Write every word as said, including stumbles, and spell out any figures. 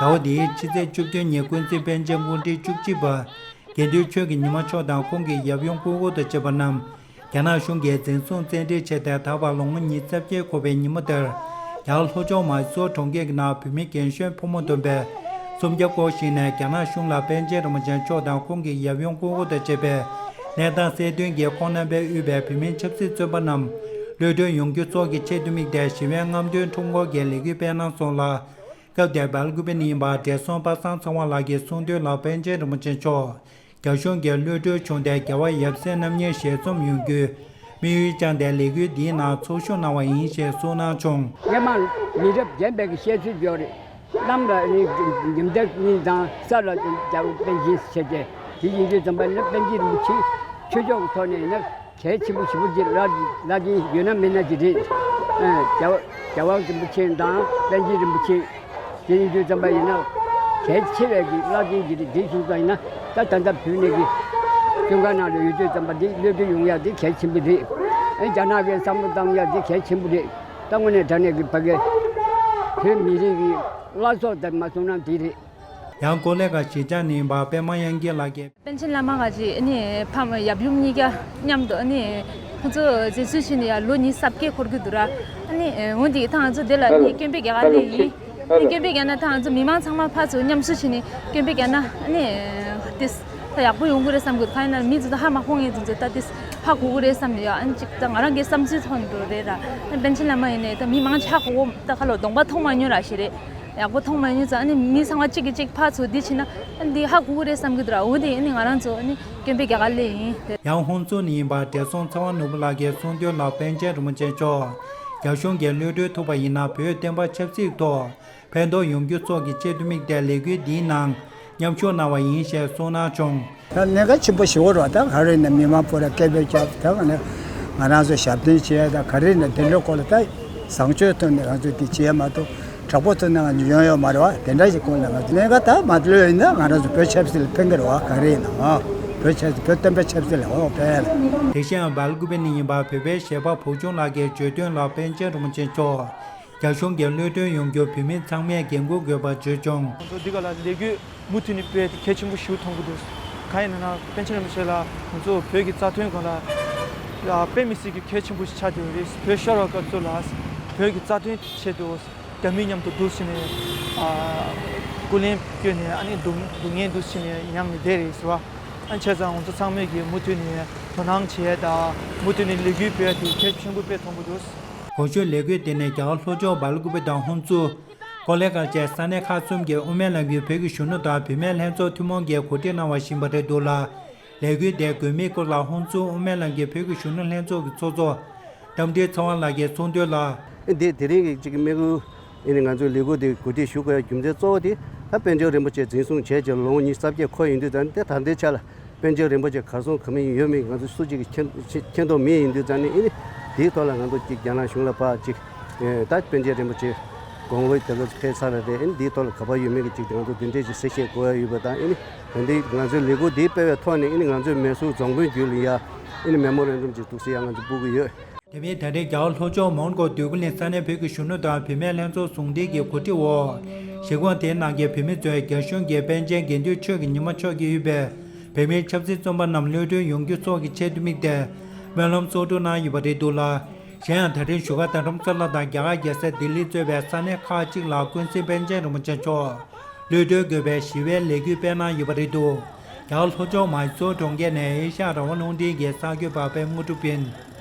ཟླ་བ་འདིའི་ཕྱི་ཚེས་བཅུ་བདུན་ཉིན་ཀུན་གཟིགས་པཎ་ཆེན་སྐུ་ཕྲེང་བཅུ་གཅིག་པ་དགེ་འདུན་ཆོས་ཀྱི་ཉི་མ་མཆོག་དང་ཁོང་གི་ཡབ་ཡུམ་སྐུ་འཁོར་དང་བཅས་པ་རྣམས་རྒྱ་ནག་གཞུང་གིས་འཛིན་བཟུང་བཙན་ཁྲིད་བྱས་ཏེ། ད་བར་ལོ་ངོ་ཉི་ཤུ་རྩ་བརྒྱད་འཁོར་བའི་ཉིན་མོ་དེར། རྒྱ་གར་ལྷོ་ཕྱོགས་མཱི་སོར་གྲོང་ཁྱེར་གྱི་ནང་བོད་མི་རྒན་གཞོན་ཕོ་མོ་བསྡོམས་པས་སུམ་བརྒྱ་སྐོར་ཞིག་ནས་རྒྱ་ནག་གཞུང་ལ་པཎ་ཆེན་རིན་པོ་ཆེ་མཆོག་དང་ཁོང་གི་ཡབ་ཡུམ་སྐུ་འཁོར་དང་བཅས་པའི་གནས་སྟངས་གསལ་སྟོན་གྱིས། ཁོང་རྣམ་པས་དབུས་པའི་བོད་མིའི་ཆབ་སྲིད་བཙོན་པ་རྣམས་གློད་གྲོལ་ཡོང་རྒྱུ་སོགས་ཀྱི་ཆེད་དུ་དམིགས་ཏེ་ཞི་བའི་རྔམ་སྟོན་ཁྲོམ་སྐོར་གྱི་ལས་འགུལ་སྤེལ་གནང་སོང་ལ། སྐབས་དེར་སྦེལ་ཀུ་པེ་ནས་ཡིན་པ་བགྲེས་སོང་པ་སངས་ཚེ་དབང་ལགས་ཀྱིས་གསུངས་དོན་ལ། པཎ་ཆེན་རིན་པོ་ཆེ་མཆོག་རྒྱ་གཞུང་གིས་གློད་གྲོལ་བྱུང་སྟེ། རྒྱལ་བ་ཡབ་སྲས་རྣམ་གཉིས་ཞལ་འཛོམས་ཡོང་རྒྱུའི་དམིགས་ཡུལ་བཅངས་ཏེ། ལས་འགུལ་འདིའི་ནང་ཚོགས་ཞུགས་གནང་བ་ཡིན་ཞེས་གསུངས་གནང་བྱུང་། སྔོན་མ་མི་རབས་རྒན་པའི་བཤད་ཚུལ་ཡོད་རེད། གནམ་ལ་ནི་ཉི་ཟླ་གཉིས་དང་ས་ལ་རྒྱལ་པོ་པཎ་ཆེན་བྱས་ཏེ། དེ་ཡིན་དུས་ཙམ་པ་ནི་པཎ་ཆེན་རིན་པོ་ཆེ་ཆོས་ཕྱོགས་ཀྱི་ཐོག་ནས་ཡིན་ན། གལ་ཆེན་པོ་ཞེ་པོ་ཅིག་བླ་བླ་ཆེན་ཡོད་ན་མེད་ན་ཅིག་རེད། ཨ། རྒྱལ་བ་རྒྱལ་བ་རིན་པོ་ཆེ་དང་པཎ་ཆེན་རིན་པོ་ཆེ། དེ་ཡིན་དུས་ཙམ་པ་ཡིན་ན་གལ་ཆེ་བའི་གི་བླ་ཆེན་ཅིག་རེད། དེ་བཞིན་དུ་ཡིན་ན་ད་ད་ལྟ་བོད་ནས་གི་བཙོན་ཁང་ནང་ལ་ཡོད་དུས་ཙམ་པ་འདི་གློད་གྲོལ་ཡོང་ཡག་འདི་གལ་ཆེན་པོ་རེད། ཨ། རྒྱ་ནག་གིས་བསམ་བློ་བཏང་ཡག་འདི་གལ་ཆེན་པོ་རེད། ད་དངོས་གནས་དྲང་གནས་ཀྱི་ཕ་གི་བོད་མི་རིགས་ཀྱི་བླ་སྲོག་དེ་མ་སོང་ན་འདི་རེད། ཡང་ཀོ་ལེ་གྷལ་གཞིས་ཆགས་ནས་ཡིན་པ་པད་མ་དབྱངས་སྐྱིད་ལགས་ཀྱིས། པཎ་ཆེན་བླ་མ་ག་ཅིག་ཨ་ནི་ཕ་མ་ཡབ་ཡུམ་གཉིས་ཀ་མཉམ་དུ་ཨ་ནི་ཁོང་ཚོ་འཛིན་བཟུང་བྱས་ནས་ཡ་ལོ་ཉི་ཤུ་རྩ་བརྒྱད་འཁོར་གྱི་འདུག་ར། ཨ་ནི་འོན་ཏེ་ད་ང་ཚོ་འདི་ལ་ཨ་ནི་སྐྱོན་པའི་རྒྱ་གར་སླེབས་ཡིན། ཨ་ནི་སྐྱོན་པའི་རྒྱ་ནག་ད་ང་ཚོ་མི་མང་ཚང་མ་ཕར་ཚུར་མཉམ་ཞུགས་བྱས་ནས་སྐྱོན་པའི་རྒྱ་ནག་ཨ་ནི་ཏིས་ད་ཡག་པོ་ཡོང་གི་རེད་བསམ་གྱི་འདུག་གང་ཡིན་ན་མི་ཚོ་ད་ཧ་མ་གོ་མཁན་ཚོ་ད་ཏིས་ཧ་གོ་གི་རེད་བསམ་ནས་ཡ། ཨ་ནི་ཅིག་ད་ང་རང་གི་བསམ་ཚུལ་ཐོག་ནས་འགྲོ་རེད་ར། ཨ་ནི་པཎ་ཆེན་བླ་མ་ཡིན་ནའི་ད་མི་མང་ཆ་ཧ་གོ་གོ་ད་ཁ་ལོ་གདོང་པ་མཐོང་མ་མྱོང་ར་ཞིག་རེད། ཡག་པོ་མཐོང་མ་མྱོང་ཙང་ཨ་ནི་མི་ཚང་མ་གཅིག་གིས་གཅིག་ཕར་ཚུར་འདི་བྱས་ན་ཨ་ནི་འདི་ཧ་གོ་གི་རེད་བསམ་གྱི་འདུག་ར། འོ་དེ་ཨ་ནི་ང་རང་ཚོ་ཨ་ནི་སྐྱོན་པའི་རྒྱ་གར་སླེབས་ཡིན་དེ། ཡང་ཧོན་སུར་ནས་ཡིན་པ་བགྲེས་སོང་ཚེ་དབང་ནོར་བུ་ལགས་ཀྱིས་གསུངས་དོན་ལ། པཎ་ཆེན་རིན་པོ་ཆེ་མཆོག་རྒྱ་གཞུང་གིས་གློད་གྲོལ་ཐུབ་པ་ཡིན་ན་བོད་བསྟན་པ་ཆབ་སྲིད་ཐོག་ཕན་ཐོགས་ཡོང་རྒྱུ་སོགས་ཀྱི་ཆེད་དུ་དམིགས་ཏེ་ལས་འགུལ་འདིའི་ནང་མཉམ་ཞུགས་གནང་བ་ཡིན་ཞེས་གསུངས་གནང་བྱུང་། ད་གནད་འགག་ཆེན་པོ་ཞེ་པོ་རེད་བ། ད་ག་རེ་ཡིན་ན་མི་མང་པོ་ལ་སྐད་འབོད་རྒྱབ། ད་ང་ང་རང་ཚོ་ཞབས་བརྟན་བྱས། ད་ག་རེ་ཡིན་ན་དེ་འདྲའི་སྐོར་ལ་ད་བཟང་སྤྱོད་ཐོག་ནས་ང་ཚོས་དེ་བྱས་མ་གཏོགས་དྲག་པོ་ཐོག་ནས་ང་ཚོ་ཡོང་ཡོད་མ་རེད་བ། དེ་འདྲ་ཞིག་སྐོར་ལ་ང་ཚོ་གནད་འགག་ད་མ་གློད་ཡིན་ན་ང་རང་ཚོ་བོད་ཆབ་སྲིད་ལ་ཕན་གི་རེད་བ། ག་རེ་ཡིན་ན་ང་བོད་ཆབ་སྲིད་བོད་བསྟན་པ་ཆབ་སྲིད་ལ་འོ་ཕན། དེ་བཞིན་སྦེལ་ཀུ་པེ་ནས་ཡིན་པ་བོད་པའི་གཞས་པ་བུ་ཆུང་ལགས་ཀྱིས་བརྗོད་དོན་ལ། པཎ་ཆེན་རིན་པོ་ཆེ་མཆོག་རྒྱ་གཞུང་གིས་གློད་གྲོལ་ཡོང་རྒྱུར་བོད་མི་ཚང་མས་འགན་འཁུར་དགོས་པ་བརྗོད་བྱུང་། ང་ཚོ་འདི་ག་ལ་ལས་འགུལ་མུ་མཐུད་ནས་སྤེལ་ཏེ་གལ་ཆེན་པོ་ཞིག་མཐོང་གི་འདུག་གང་ཡིན་ན་པཎ་ཆེན་རིན་པོ་ཆེ་ལ་ང་ཚོ་བོད་ཀྱི་རྩ་དོན་སྒང་ལ་དཔེ་མི་སྲིད་ཀྱི་གལ་ཆེན་པོ་ཞིག་ཆགས་བསྡད་ཡོད་རེད། བོད་ཤོར་བའི་སྐབས་སུ་ལ་བོད་ཀྱི་རྩ་དོན་ཆེད་དུ་རྒྱ་མི་མཉམ་དུ་འདུག་བྱས་ནས་སྐུ་ལན་བསྐྱོན་ནས་ཨ་ནི་སྡུག་སྡུག་བསྔལ་འདུག་བྱས་ནས་མཉམ་ནས་བསྡད་རེད་ཟེར་བ། ཨ་ནི་བྱས་ཙང་ང་ཚོ་ཚང་མས་ཀྱི་མུ་མཐུད་ནས་དོ་སྣང་བྱས་དང་མུ་མཐུད་ནས་ལས་འགུལ་སྤེལ་དེ་གལ་ཆེན་པོ་དཔེ་མཐོང་གི་འདུག་གོང་ཞུས་ལས་འགུལ་དེ་ནི་རྒྱ་གར་ལྷོ་ཕྱོགས་སྦེལ་ཀུ་པེ་དང་ཧོན་སུར། ཀོ་ལེ་གྷལ་བཅས་ས་གནས་ཁག་གསུམ་གྱི་དབུ་མའི་ལམ་གྱི་བོད་ཀྱི་གཞོན་ནུ་དང་བུད་མེད་ལྷན་ཚོགས་ཐུན་མོང་གིས་གོ་སྒྲིག་གནང་བ་ཞིག་ཡིན་པ་རེད་འདུག་ལ། ལས་འགུལ་དེའི་དགོས་དམིགས་སྐོར་ལ་ཧོན་སུར་དབུ་མའི་ལམ་གྱི་བོད་ཀྱི་གཞོན་ནུ་ལྷན་ཚོགས་ཀྱི་ཚོགས་གཙོ་རྟ་མགྲིན་ཚེ་དབང་ལགས་ཀྱིས་གསུངས་དོན་ལ། འདི་དེ་རིང་གི་གཅིག་གི་དམིགས་ཡུལ་ཨེ་ནི་ང་ཚོའི་ལས་འགུལ་འདི་གོ་སྒྲིག་ཞུ་དགོས་ཡ་རྒྱུ་མཚན་གཙོ་བོ་དེ་ད་པཎ་ཆེན་རིན་པོ་ཆེ་འཛིན་བཟུང་བྱས་རྗེས་ལོ་ངོ་ཉི་ཤུ་རྩ་བརྒྱད་འཁོར་ཡོང་དུས་ཙང་དེ་ད་ལྟའི་ཆ་ལ། པཎ་ཆེན་རིན་པོ་ཆེ་གར་སོང་ག་མི་ཡོད་མེད་ང་ཚོ་སུ་གཅིག་གིས་མཁྱེན་མཁྱེན་རྟོགས་མེད། ཡིན་དུས་ཙང་ནས་ཨེ་ནི་དེའི་ཐོག་ལ་ང་ཚོ་གཅིག་རྒྱ་ནག་གཞུང་ལ་ཕར་གཅིག་ཨེ་ད་པཎ་ཆེན་རིན་པོ་ཆེ་དགུང་ལོ་དེ་ག་ཕེབས་ཚར་བ་རེད། ཨེ་ནི་དེའི་ཐོག་ལ་ག་པར་ཡོད་མེད་ཀྱི་གཅིག་ང་ཚོ་དེ་འདྲས་ཀྱི་གསལ་བཤད་དགོས་ཡ་ཡོད་པ་དང་། ཨེ་ནི་ད་ལྟའི་ང་ཚོའི་ལས་འགུལ་འདི་སྤེལ་བའི་ཐོག་ནས་ཨེ་ནི་ང་ཚོའི་མེ་སོར་རྫོང་དཔོན་བརྒྱུད་ལ་ཡ་ཨེ་ནི་མེ་མོ་རན་ཌམ་ཅིག་འདུག་སེ་ཡ་ང་ཚོ་ཕུལ་གྱི་ཡོད། དེ་མིན་ད་རེས་རྒྱ་གར་ལྷོ་ཕྱོགས་མོན་གྷོ་འདོད་རྒུ་གླིང་ས་གནས་བོད་ཀྱི་གཞོན་ནུ་དང་བུད་མེད་ལྷན་ཚོགས་ཟུང་འབྲེལ་གྱི་གོ་སྒྲིག་འོག་གཞིས་ཁོངས་དེའི་ནང་གི་བོད་མི་ཚོས་རྒྱ་གཞུང་གིས་པཎ་ཆེན་དགེ་འདུན་ཆོས་ཀྱི་ཉི་མ་མཆོག་གིས་དབུས་པའི་བོད་མིའི་ཆབ་སྲིད་བཙོན་པ་རྣམས་གློད་གྲོལ་ཡོང་རྒྱུ་སོགས་ཀྱི་ཆེད་དུ་དམིགས་ཏེ་སྨོན་ལམ་གསོག་སྒྲུབ་གནང་ཡོད་པ་རེད་འདུག་ལ། གཞན་ཡང་ད་རིང་བཞུགས་སྒར་རྡ་རམ་ས་ལ་དང་རྒྱ་གར་རྒྱལ་ས་ལྡི་ལི་གཙོས་པའི་ས་གནས་ཁག་ཅིག་ལ་ཀུན་གཟིགས་པཎ་ཆེན་རིན་པོ་ཆེ་མཆོག་གློད་གྲོལ་དགོས་པའི་ཞི་བའི་ལས་འགུལ་སྤེལ་གནང་ཡོད་པ་རེད་འདུག་རྒྱ་གར་ལྷོ་ཕྱོགས་མཱི་སོར་གྲོང་ཁྱེར་ནས་ཨེ་ཤ་ཡ་རང་དབང་རླུང་འཕྲིན་གྱི་གསར་འགོད་པ་པད་མ་དངོས་གྲུབ་ཡིན།